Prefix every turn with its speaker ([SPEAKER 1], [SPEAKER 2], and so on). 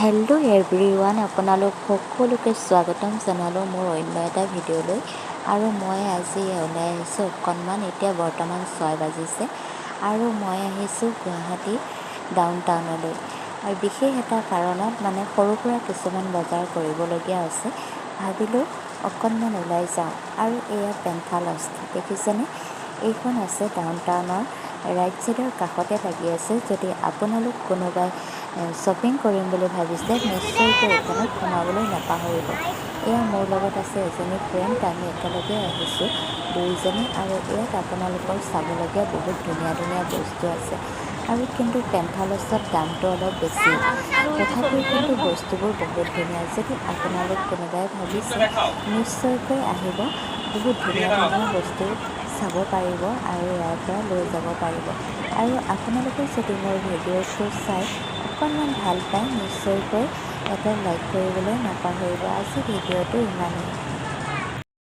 [SPEAKER 1] Hello' everyone, আপোনালোক সকলোকে স্বাগতম জনালোঁ মোৰ অন্য এটা ভিডিঅ'লৈ। আৰু মই আজি ওলাই আহিছোঁ অকণমান। এতিয়া বৰ্তমান 6 বাজিছে আৰু মই আহিছোঁ গুৱাহাটী ডাউন টাউনলৈ আৰু বিশেষ এটা কাৰণত, মানে সৰু সুৰা কিছুমান বজাৰ কৰিবলগীয়া আছে। ভাবিলোঁ অকণমান ওলাই যাওঁ। আৰু এয়া পেণ্টালুজ দেখিছেনে? এইখন আছে ডাউন টাউনৰ ৰাইট ছাইডৰ কাষতে লাগি আছে। যদি আপোনালোক কোনোবাই শ্বপিং কৰিম বুলি ভাবিছে, নিশ্চয়কৈ এইখনত সোমাবলৈ নাপাহৰিব। এয়া মোৰ লগত আছে এজনী ফ্ৰেণ্ড, আমি একেলগে আহিছোঁ দুয়োজনী। আৰু ইয়াত আপোনালোকৰ চাবলগীয়া বহুত ধুনীয়া ধুনীয়া বস্তু আছে। আৰু কিন্তু পেণ্টালুজত দামটো অলপ বেছি, তথাপিও কিন্তু বস্তুবোৰ বহুত ধুনীয়া। যদি আপোনালোক কোনোবাই ভাবিছে, নিশ্চয়কৈ আহিব। বহুত ধুনীয়া ধুনীয়া বস্তু চাব পাৰিব আৰু ইয়াৰ পৰা লৈ যাব পাৰিব। আৰু আপোনালোকে যদি মোৰ ভিডিঅ'টো চাই অকণমান ভাল পায়, নিশ্চয়কৈ এটা লাইক কৰিবলৈ নাপাহৰিব। আজি ভিডিঅ'টো ইমানেই।